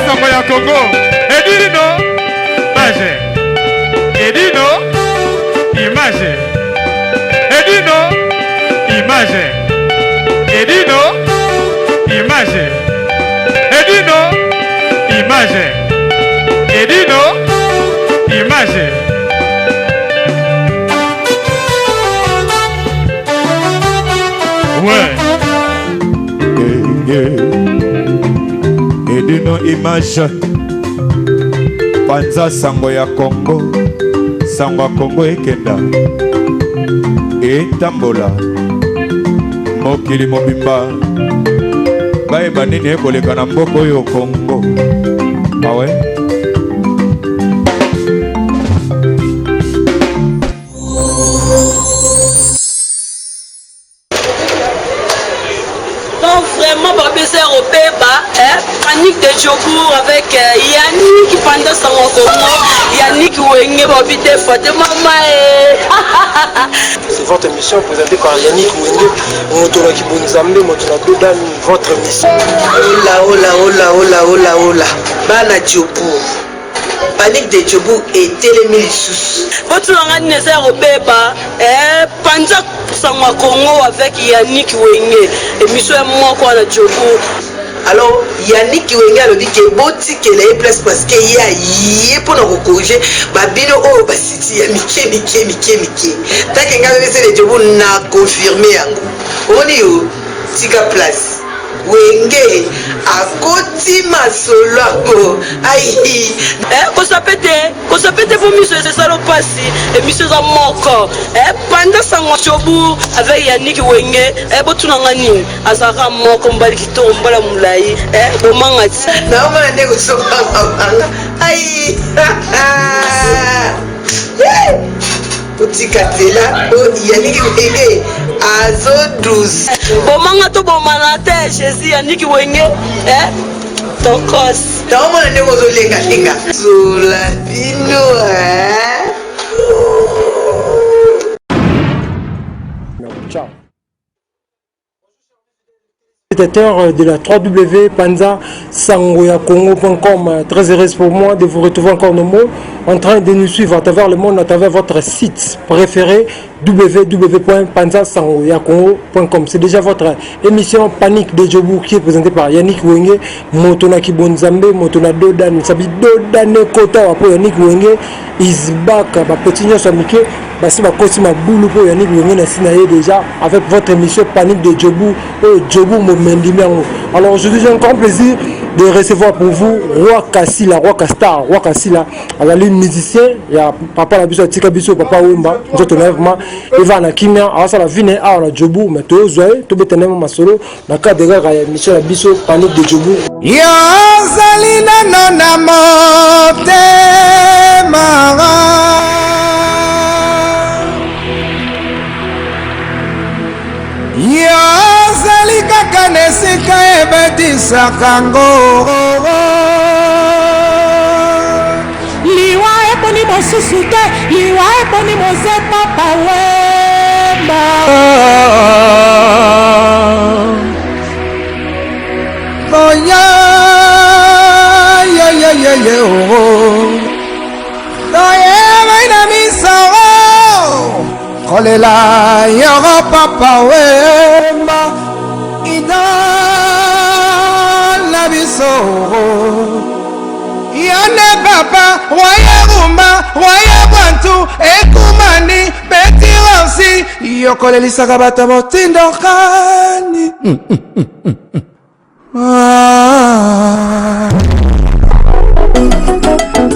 Sango ya Congo. Edino image. Edino image. Edino image. Edino image. Edino image. Edino image. Ouais. Edino image panza sango ya Congo sango ya Congo ekenda etambola mokili mobimba bayeba nini ekoleka na mboka oyo Congo awe Donc vraiment babesa ya kobeba eh? Panique de Jobourg avec euh, Yannick pendant sango Congo Yannick Wenge babi te fate mama eh. C'est votre émission présentée par Yannick Wenge, moto na kibonzambe, moto na dodani, votre émission. Ola ola ola ola ola ola bana Jobourg Panique de Jobourg etelemi lisusu. Botuna nga nini eza ya kobeba eh, panza sango ya Congo avec Yannick Wenge emission ya moko wana Jobourg. Alors Yannick Wenge alobi ke botikela ye place parce que ye aye mpo na kocorrige babino oyo basiti ya mike mike mike mike take ngai bebese de Jobourg na confirme yango omoni yo tika place Wenge akoti masolo yango ai. Eh, kosape te kosape te mpo miso esala mpasi emission eza moko eh, panda sango Jobourg avec Yannick Wenge eh, botuna nga nini azalaka moko mobali kitoko mobali ya molai eh, bomanga ti naomona nde kosokanga ai Otika nzela o Yannick Wenge azo douce. Bomanga to bomana te Jesus Yannick Wenge eh tokos. Naomona ndenge ozolenga lenga. Zola bino eh. Ciao. Spectateurs de la www.panza-sangoyacongo.com, très heureuse pour moi de vous retrouver encore nos mots en train de nous suivre à travers le monde, à travers votre site préféré www.panza-sangoyacongo.com. C'est déjà votre émission Panique de Djobou qui est présentée par Yannick Wenge, Motona Kibonzambe, Motona Dodan, Sabi Dodan Kota, Yannick Wenge is back, ba petit nyonso ya mike basi bakoti mabulu mpo Yannick Wenge na si na ye déjà avec votre émission Panique de Djobou oyo Djobou momendimi yango. Alors aujourd'hui j'ai un grand plaisir de recevoir pour vous Roi Kasila, Roi Kastar, Roi Kasila azali musicien ya papa na biso atika biso papa Wemba nzoto na ye vraiment eva na kimia awasala vie na ye awa na Djobou mais tozwa ye tobeta na ye masolo na cadre kaka ya émission na biso Panique de Djobou. Yo ozali nano na motema Yo ozali kaka na esika ebetisaka ngo Liwa eponi mosusu te, liwa eponi moze papa Wemba. Oya ye ye ye ye oh Toye na miso kolela yoro papa Wemba idole na biso yone papa roye rumba roye bantu ekumani betiransi yokolelisaka bato motindo kani ah.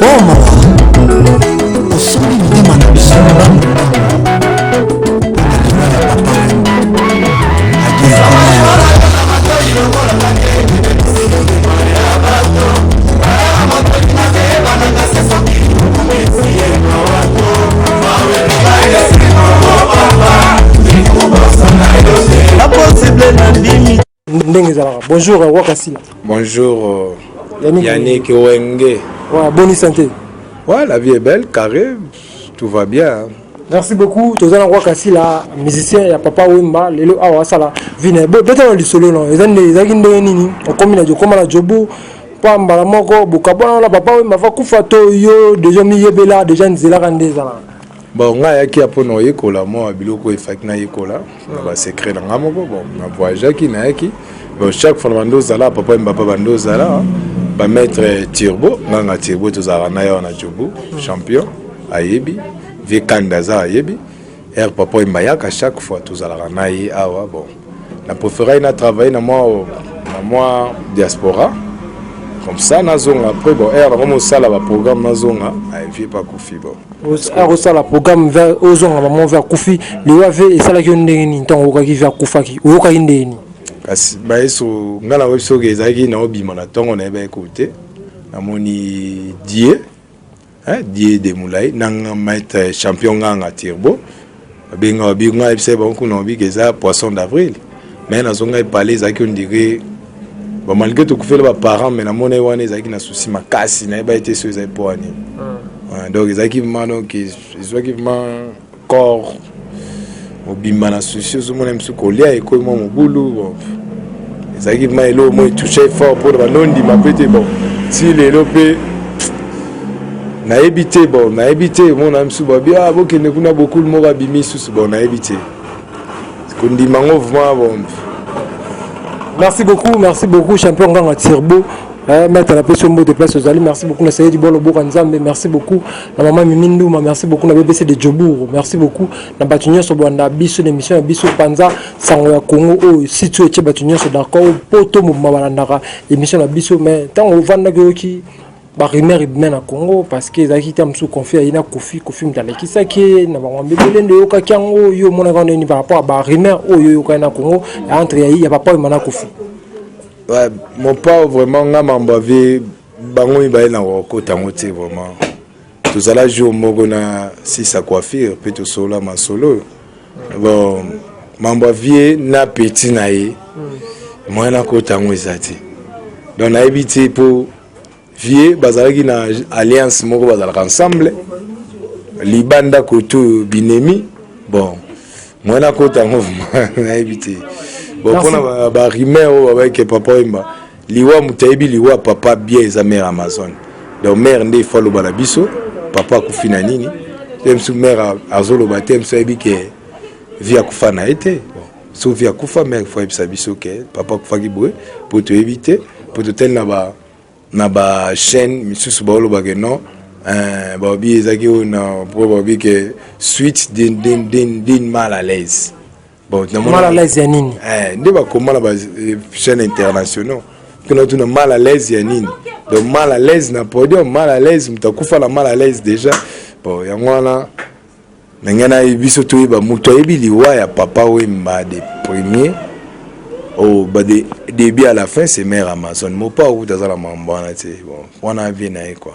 Oh mawa osombi mitema na biso mbangu ndenge ezalaka. Bonjour Roi Kasila. Bonjour Yannick, Yannick Wenge. Ouais, bonne santé. Ouais, la vie est belle, carré, tout va bien. Hein. Merci beaucoup. Toza na Roi Kasila, musicien ya Papa Wemba, lelo awa asala vina. Bo beta na lisolo no. Eza nde ezalaki ndenge nini? Okomi na okoma na Jobu. Pa mbala moko bokabwana wana papa Wemba va kufa to yo deja miyebela deja nzelaka nde ezalaka? Bon, ngai ayaki ya mpona oyekola mwa biloko oyo efaki nayekola na basecret na ngai moko. Bon, na voyageaki, nayaki. Bon, chaque fois na bando ozala papa Wemba, pa bando ozala bamaître Turbo, nganga Turbo, tozalaka na ye wana Jobu champion ayebi vie kanda aza ayebi r papa Wemba ayaka chaque fois tozalaka na ye awa. Bon, na préféré na travailler na mwa diaspora comme ça nazonga après. Bon, r nango mosala baprogramme nazonga, vie pa kufi. Bon. Akosala programme vers ozonga bamo vers akufi. Liwa ve esalaki yo ndenge nini? Ntango oyokaki ve akufaki, oyokaki ndenge nini? Kasi bayeso ngai nakoyebi soki ezalaki naobima na ntongo, nayebaki ko te. Namoni Die, Die de Molai nanga maître champion nganga Turbo babenga babi ngai yebisa bango kuna babiki eza poisson d'avril. Mais nazonga epale, ezalaki on dirait bon, malgré tokufela baparent, mais namoni wana ezalaki na souci makasi, nayeba ete so ezali po wani. Donc ezalaki vraiment, donc ezwaki vraiment corps mobimba na souci. Ozomona misu kolia ekoyi mwa mobulu. Bon, ezalaki vraiment eloko moko etouche fort mpona bandondima mpe te. Bon, ti lelo mpe nayebi te. Bon, nayebi te, mona misu babi ah, bokende kuna bokulu moko abimi susu. Bon, nayebi te kondima yango vraiment. Bon. Merci beaucoup, merci beaucoup, champion Nganga Turbo. Maître napesi yo mbote place ozali. Merci beaucoup na Sayedi Bolo Boka Nzambe, merci beaucoup na mama Mimi Nduma, merci beaucoup na BBC de Jobourg, merci beaucoup na bato nyonso bolanda biso na émission ya biso Panza Sango ya Congo oyo site oyo etie bato nyonso d'accord po to mobima balandaka émission na biso. Mais ntango ovandaki, oyoki barumeur ebima na Congo parce que ezalaki ta mosusu conflit aye na Kofi, Kofi moto alekisaki ye na bango ebele nde oyokaki yango. Yo omonaka ndeni par rapport ya barumeur oyo oyokaki na Congo entre ya papa Wemba na Kofi? Ouais, mon père, vraiment nga mambo ave bango mibale na kokota yango te. Vraiment tozala jour moko na sisa coiffure mpe tosolola masolo. Bon, mambo avie na petit na ye, moyen nakota yango eza te. Donc nayebi te mpo vie bazalaki na alliance moko, bazalaka ensemble libanda kote oyo binemi. Bon, moyen nakota yango nayebi te. Bon, mpona barumeur oyo babaki papa Wemba liwa, moto ayebi liwa papa bien eza mare Amazon. Donc mare nde ifo aloba na biso papa akufi na nini te. Mosu mare azoloba te, mosu ayebi ke vie akufa na ye te. Bon, so vie akufa, mare ifo ayebisa biso ke papa akufaki boye, mpo toyebi te, mpo totali na ba chaîne misusu baolobake non, baobi ezalaki oyo na po baobi ke suite d'une mal à l'aise. Bon, mal à l'aise ya nini? Nde bakoma na bachaîne internationaux kuna tuna mal à l'aise ya nini. Donc mal à l'aise na podium, mal à l'aise, moto akufa na mal à l'aise déjà. Bon, yango wana na ngai nayebi biso toyeba moto ayebi liwa ya papa Wemba de premier oh, ba de début à la fin, c'est mère Amazon. Mopa okuta aza na mambo wana te. Bon, wana vie na ye quoi.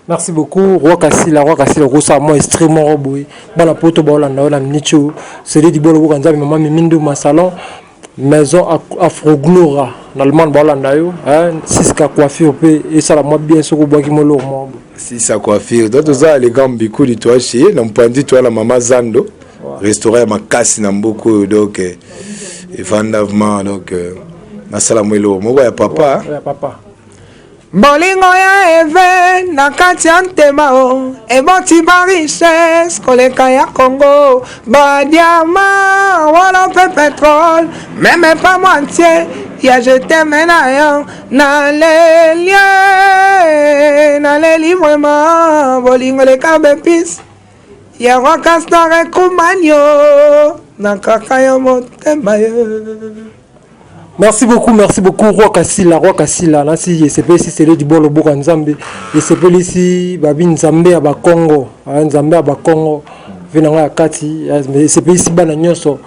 Merci beaucoup, Roi Kasila. Roi Kasila, okosala mwa extrait moko boye, bana poto baolanda yo na miniti oyo. Sede Dibolo Boka Nzambe, mama Mimi Nduma, salon Maison Afroglora na Allemagne, baolanda yo. Siska coiffure mpe esala mwa bien soki obwaki moloko moko boye. Sisa coiffure, donc toza le grand bikuli toache na mpandi, toa na mama Zando, restaurant ya makasi na mboka oyo. Donc evanda vraiment. Donc nasala mwa eloko moko ya papa. Ya papa. Bolingo ya eve na kati ya ntema o eboti barichesse koleka ya Congo, badiama wala mpe pétrole, même pas moitié ya je t'aime na yo. Naleli, naleli vraiment. Bolingo eleka bepise ya roi Castar ekumanio na kaka yo motema yo. Merci beaucoup, merci beaucoup, Roi Kasila, Roi Kasila. Nasi esepelisi Sele du Bolo Boka Nzambe, esepelisi babi Nzambe ya Bakongo, Nzambe ya Bakongo, ve na ngai ya kati, esepelisi bana nyonso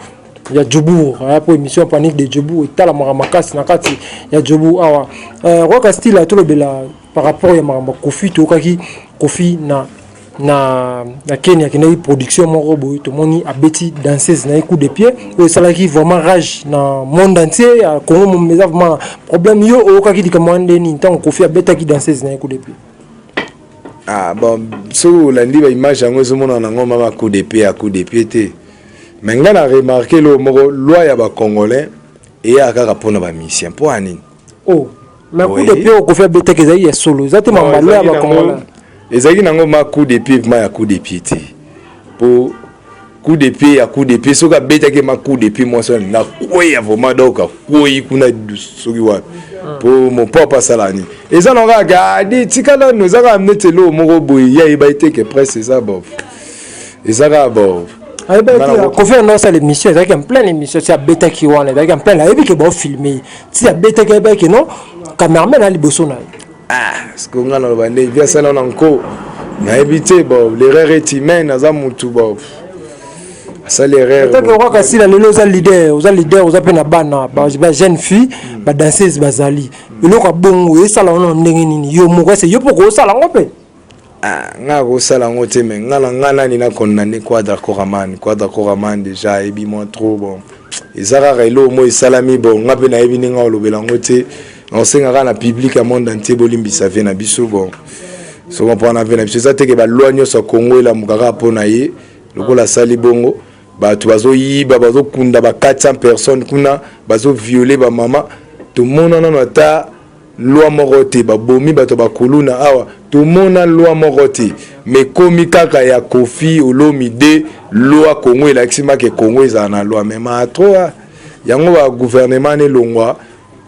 ya Jobourg, po émission Panique de Jobourg etalamaka makasi na kati ya Jobourg awa. Roi Kasila, tolobela par rapport ya makambo ya Kofi. Toyokaki Kofi na Kenya, akendaki production moko boye, tomoni abeti danseuse na ye coup de pied oyo esalaki vraiment rage na monde entier ya Congo momo. Eza vraiment problème. Yo oyokaki likambo wana nde nini ntango Kofi abetaki danseuse na ye coup de pied? Ah bon, soki olandi baimage yango, ezomonana nango mama coup de pied ya coup de pied te. Mais ngai na remarque eloko moko: loi ya bacongolais eyaka kaka mpona bamusicien. Mpo ya nini? Oh. Mais coup de pied oyo Koffi abetaki ezalaki ya solo, eza te makambo ya loi ya ba congolais. Ezalaki nango ma coup de pied ma ya coup de pied te. Po coup de pied ya coup de pied soki abetaki ma coup de pied mwasi wana nakweya vraiment donc akweyi kuna soki wapi po mopapa asala nini eza na kaka adi tika nanu eza kaka neti eloko moko boye ye ayebaki te ke presse eza bof eza kaka bof Koffi anda osala émission, ezalaki en pleine émission ti abetaki wana, ezalaki en pleine, ayebi ke baofilme ye ti abetaki, ayebaki ke non, cameraman na liboso na ye. Ah, sikoyo ngai naloba nde vi asala na nko nayebi te. Bon, l'erreur est humaine, aza mutu, bon, asali erreur. Tant que Roi Kasila lelo oza leader, oza leader, oza mpe na bana ba jeune fille, ba danseuse bazali, eloko ya bongo esala wana ndenge nini? Yo moko ese yo mpo kosala yango mpe? Ah, nga kosala yango te, mais nga na nga nani na condamné Quadra Koraman? Quadra Koraman déjà ayebi mwa trop. Bon, eza kaka eloko moko esalami. Bon, nga mpe nayebi ndenge olobela yango te. Naosenga kaka na public ya monde entier bolimbisa vie na biso. Bon, so comprendre na vie na biso eza te ke baloi nyonso ya Congo elamuka kaka mpo na ye. Lokola asali bongo, bato bazoyiba, bazokunda ba 400 personnes kuna, bazoviole bamama, tomona nano ata loi moko te. Babomi bato bakuluna awa, tomona loi moko te. Mais komi kaka ya Koffi Olomide, loi Congo elakisi make Congo ezala na loi, mais maatro yango bagouvernement nelongwa.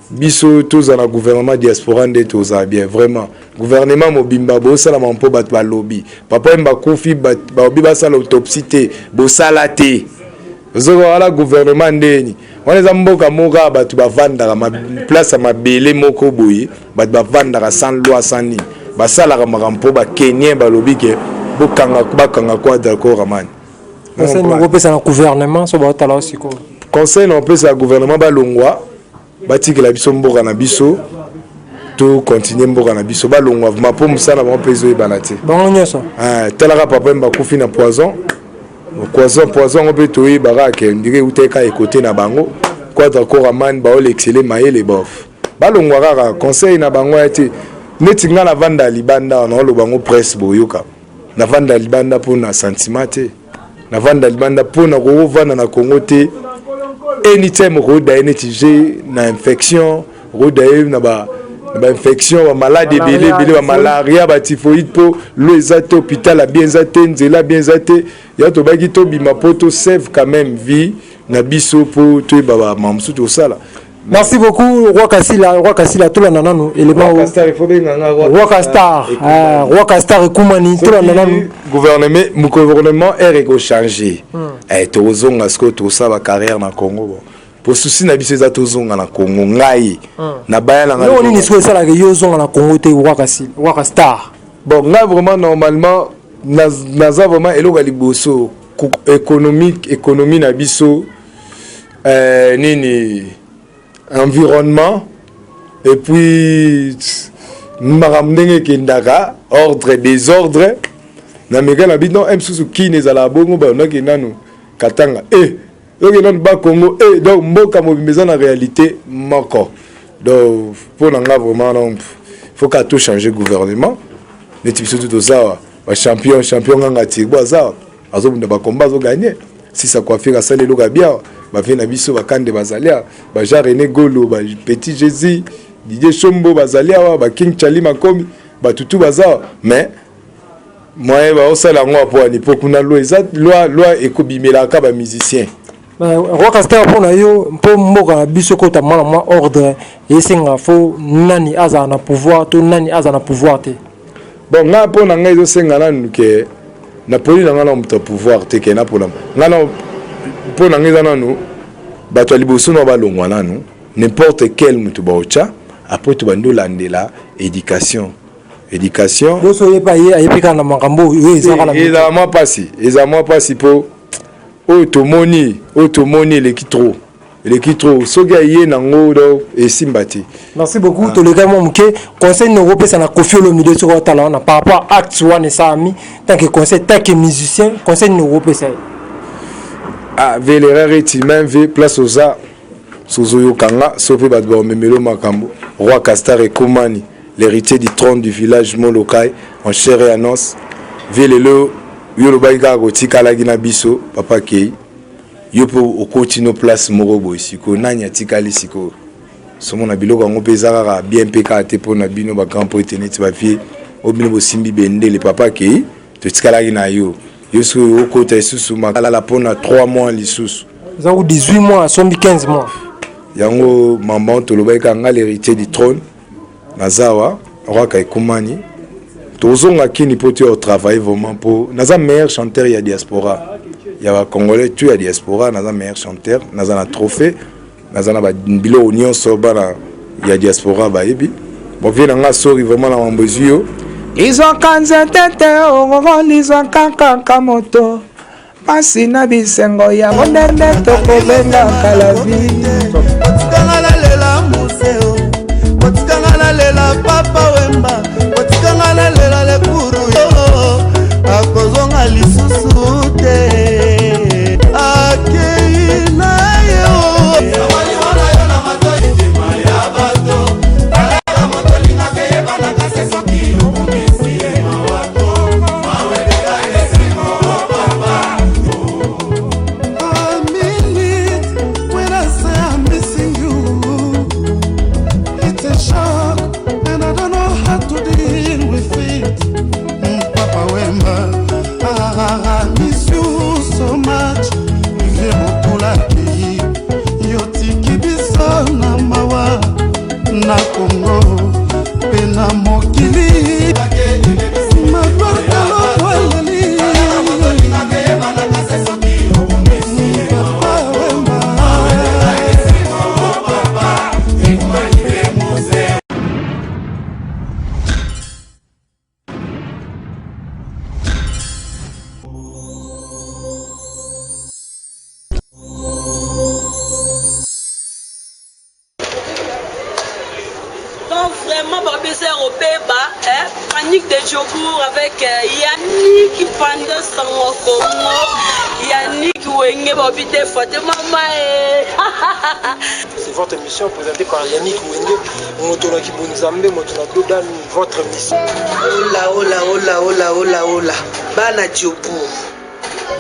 Biso tozala na gouvernement diaspora nde tozala bien. Vraiment, gouvernement mobimba bosalama mpo bato balobi Papa Wemba akufi, balobi basala autopsie te, bosala te. Ozoka wana gouvernement ndeni wana? Eza mboka moko kaka bato bavandaka place ya mabele moko boye, bato bavandaka sans loi, sans nini, basalaka makambo mpo bakenien balobi ke bokanga, bakanga Quadra Koraman. Conseil nakopesa na gouvernement so baotala sikoyo? Conseil na opesa ya gouvernement, balongwa, batikela biso mboka na biso, to continue mboka na biso. Balongwa vraiment, mpo mosala na bango mpe ezoyebana te. Bango nyonso. Talaka Papa bakufi na poison, poison, poison yango mpe toyebaka ke ndenge eutaki kaka ekote na bango. Quadra Koraman baolekisele mayele bof, balongwa kaka. Conseil na bango ya te neti nga navanda ya libanda wana, oloba yango presse boyoka. Navanda libanda mpona sentiment te, navanda libanda mpona kokovanda na Congo te. Anytime okoyoda ye neti je na infection, okoyoda ye na ba bainfection, bamaladi ebele ebele, bamalaria, batyphoïde, mpo lo eza te, hôpital ya bien eza te, nzela bien eza te. Ya tobaki tobima mpo tosave quand même vie na biso, mpo toyeba bamama mosusu tosala. Merci beaucoup, Roi Kasila. Roi Kasila, tolanda nanu élément. Roi Castar, il faut benga nga Roi Castar. Ah, Roi Castar ekumani, tolanda nanu. Gouvernement air ekochange. Eh, tozonga sikoyo, tosala bacarrière na Congo. Bon, po souci na biso eza tozonga na Congo. Ngai na baya na ngai nini sikoyo esalaka yo ozonga na Congo te, Roi Kasila, Roi Castar? Bon, ngai vraiment, normalement naza vraiment eloko ya liboso économique, économie na biso, nini, environnement, et puis makambo ndenge ekendaka, ordre, désordre. Na meka na bino mosusu kini ezalaka bongo, banaki nanu Katanga e oke nanu Bakongo e, donc mboka mobimba eza na réalité moko. Donc mpo na nga vraiment, donc faut ka to changer gouvernement. Neti biso tu toza bachampion, champion nganga tirbo aza, azobunda bakomba, azoganye sisa coiffure, asali eloko ya bien. Bavie na biso bakande bazali awa, bajean René Golo, bapetit Jésus, Didier Shombo bazali awa, baking Chali Makomi, batutu baza awa. Mais moyen baosala yango apo ani? Mpo kuna loi eza, loi ekobimelaka bamusicien. Roi Castar, mpo na yo, mpo mboka na biso ekota mwana mwa ordre, esenga fo nani azala na pouvoir to nani azala na pouvoir te? Bon, ngai mpo na ngai ezosenga nanu ke naponi na ngai na moto ya pouvoir te, ke napona ngai na mpo na ngai eza nanu bato ya liboso na balongwa nanu, n'importe quel moto baotya. Après tobandi olandela éducation, éducation. Nyonso oyebi, aye ayebi kaka na makambo oyo eza kaka. Ezala mwa mpasi, ezala mwa mpasi, mpo oyo tomoni, oyo tomoni eleki trop, eleki trop. Soki aye nango, donc esimba te. Merci beaucoup. Toleka mwa moke. Conseil nini okopesa na Koffi Olomide soki otala wana par rapport à acte wana esalami? Tant que conseil, tant que musicien, conseil nini okopesa ye? Ah, ve l'erreur est humain. Ve place oza, sozoyokanga so mpe bato baomemelo makambo. Roi Castar ekomani, l'héritier du trône du village Molokai en chair et en os. Ve lelo yo olobaki kaka kotikalaki na biso, papa kei, yo mpe okoti no place moko boye. Sikoyo nani atikali sikoyo? Somona biloko yango mpe eza kaka bien mpe kaka te mpo na bino ba grand prêtre neti ba vieux oyo bino bosimbi bendele papa akei totikalaki na yo yo soki okota lisusu makalala mpo na 3 mois lisusu eza ku 18 mois asombi 15 mois yango mama tolobaki kaka nga l'héritier du trône naza awa roi ekumani tozonga kini mpo toya kotravaille vraiment mpo naza meilleur chanteur ya diaspora ya bacongolais tout ya diaspora naza meilleur chanteur naza na trophée naza na biloko nyonso bana ya diaspora bayebi bon vie na nga sori vraiment na mambo ezwi yo Lizwaka nzete te ororo lizwaka kaka moto pasi na bisengo yango ndende tokobengaka la vie. Botikanga nalela museo, botikanga nalela Papa Wemba, botikanga nalela lekuru yo akozonga lisusu te akei na ye o. Na Congo mpe na mokili Donc vraiment babesa ya kobeba eh? Panique de Jobourg avec Yannick Panda Sango Congo Yannick Wenge babi te fate mama eh. C'est votre émission présentée par Yannick Wenge, moto na kibonzambe, moto na dodan, votre émission. Ola ola ola ola ola ola bana Jobourg.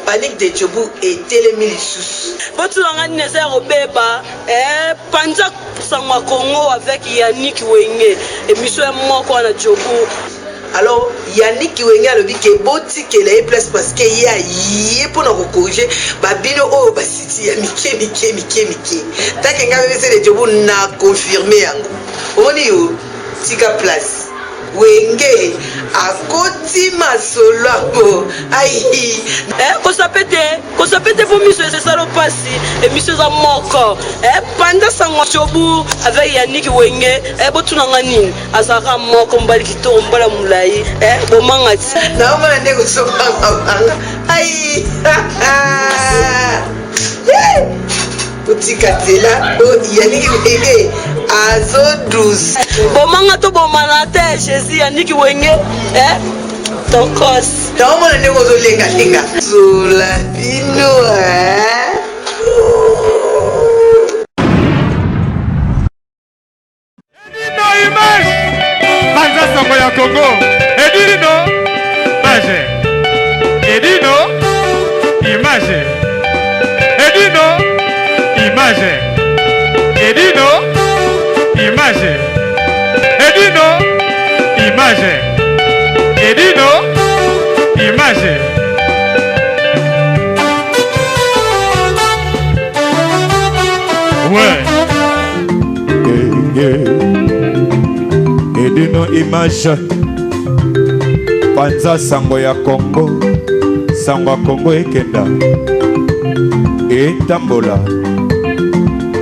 Panique de Jobourg etelemi lisusu. Botuna nga nini eza ya kobeba eh, panza sango ya Congo avec Yannick Wenge émission ya moko wana Jobourg. Alors Yannick Wenge alobi ke botikela ye place parce que ye aye mpo na kocorrige babino oyo basiti ya mike mike mike mike take nga bebe sele Jobourg na confirme yango omoni yo tika place Wenge akoti masolo yango ai. Eh, kosape te kosape te mpo miso esala mpasi emission eza moko eh, panda sango Jobourg avec Yannick Wenge eh, botuna nga nini azalaka moko mobali kitoko mobali molai eh, bomanga ti naomona nde kozobangabanga ai otika nzela Yannick Wenge azodusa bomanga to bomana te Jésus Yannick Wenge eh, tokos naomona ndenge ozolengalenga zola bino eh? Edino image Banza sango ya Congo Edino image Edino image Edino image Edino image Edino image Edino image Ouais. Edino image panza sango ya Congo sango ya Congo ekenda etambola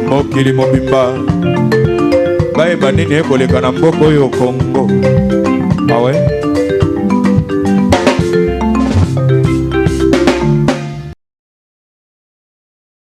mokili mobimba bayeba nini ekoleka na mboka oyo Congo awe.